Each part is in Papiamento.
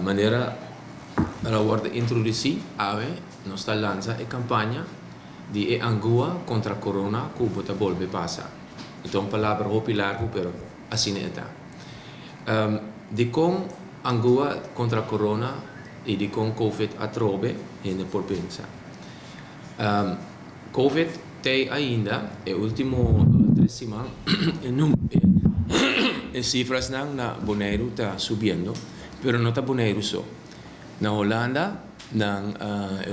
Manera el a wòrdu introdusí, awe nos ta lansa e kampaña di e angua kontra corona ku bo ta bolbe pasa. E un palabra hopi largu, pero asina e ta. Dikon angua kontra corona i dikon COVID atrobe, hende por pensa. COVID tin ainda, e último 3 siman, e sifranan na Boneiru ta subiendo, pero no ta Boneiru so. Na Hulanda, na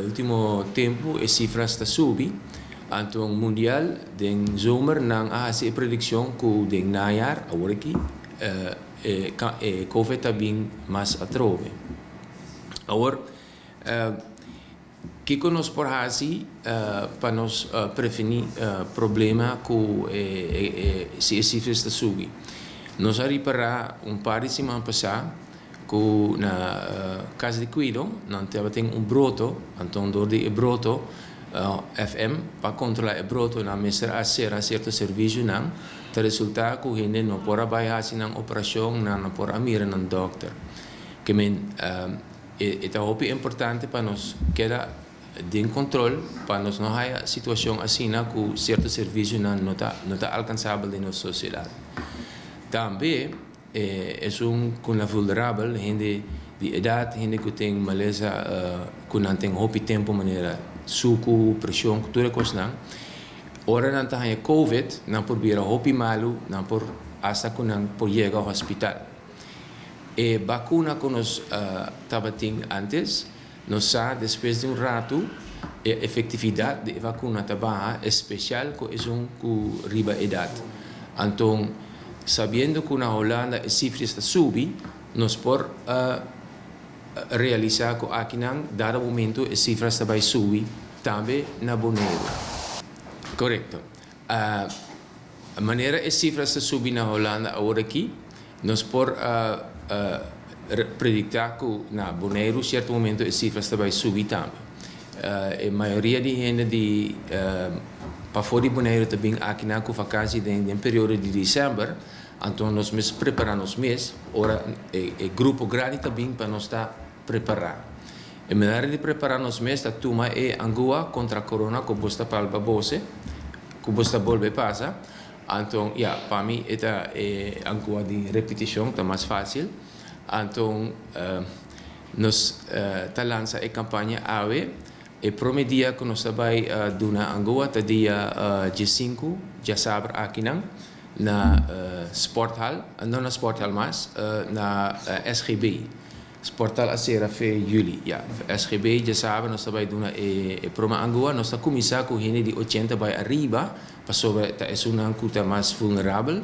último tempu, e sifra ta subi. Anto, mundial, den zomer, nan a hasi e predikshon ku den najaar, awor aki, COVID ta bin mas atrobe. Awor, kiko nos por hasi pa nos prevení problema ku si e sifra ta subi? Nos a ripará un par di siman pasá ku na kas di kuido nan tabatin un broto, anto dor di e broto, FM pa kontrolá e broto nan mester a sera sierto servisionan, ta resultá ku hende no por a bai hasi nan operashon, nan no por a mira nan dòkter. Ke men e ta hopi importante pa nos keda den kontrol, pa nos no haya situashon asina ku sierto servisionan no ta alkansabel den nos sosiedat. Tambe esun ku ta vulnerabel, hende di edat, hende ku tin malesa ku nan tin hopi tempu, manera suku, preshon, tur kosnan. Ora nan ta haña COVID, nan por bira hopi malu, nan por hasta ku nan por yega hospital. E vakuna ku nos tabatin antes, nos sa despues di un ratu, e efektividat di e vakuna ta baha, spesial ku esun ku riba edat. Anto, sabiendo ku na Hulanda e sifra ta subi, nos por realisá ku akinan, dado momento, e sifra ta bai subi tambe na Boneiru. Korekto. Manera e sifra ta subi na Hulanda awor aki, nos por prediktá ku na Boneiru sierto momento e sifra ta bai subi tambe. E mayoria di hende di pafó di Boneiru ta bin akinan ku vakansi den periodo di desèmber, anto nos mester prepará nos mes, ora e grupo grandi ta bin, pa nos ta prepará. E manera di prepará nos mes ta tuma e angua kontra corona ku bo ta palpa bose, ku bo ta bolbe pasa. Anto, ja, pa mi e ta e angua di repetishon, ta mas fásil. Anto, nos ta lansa e kampaña awe. E promé dia ku nos ta bai duna angua ta dia 5, djasabra akinan, na Sporthal, no na Sporthal mas, na SGB. Sporthal a sera fe yüli, ja. SGB, djasabra nos ta bai duna e promé angua. Nos ta kuminsá ku hende di 80 bai ariba, pasobra ta esunnan ku ta mas vulnerabel.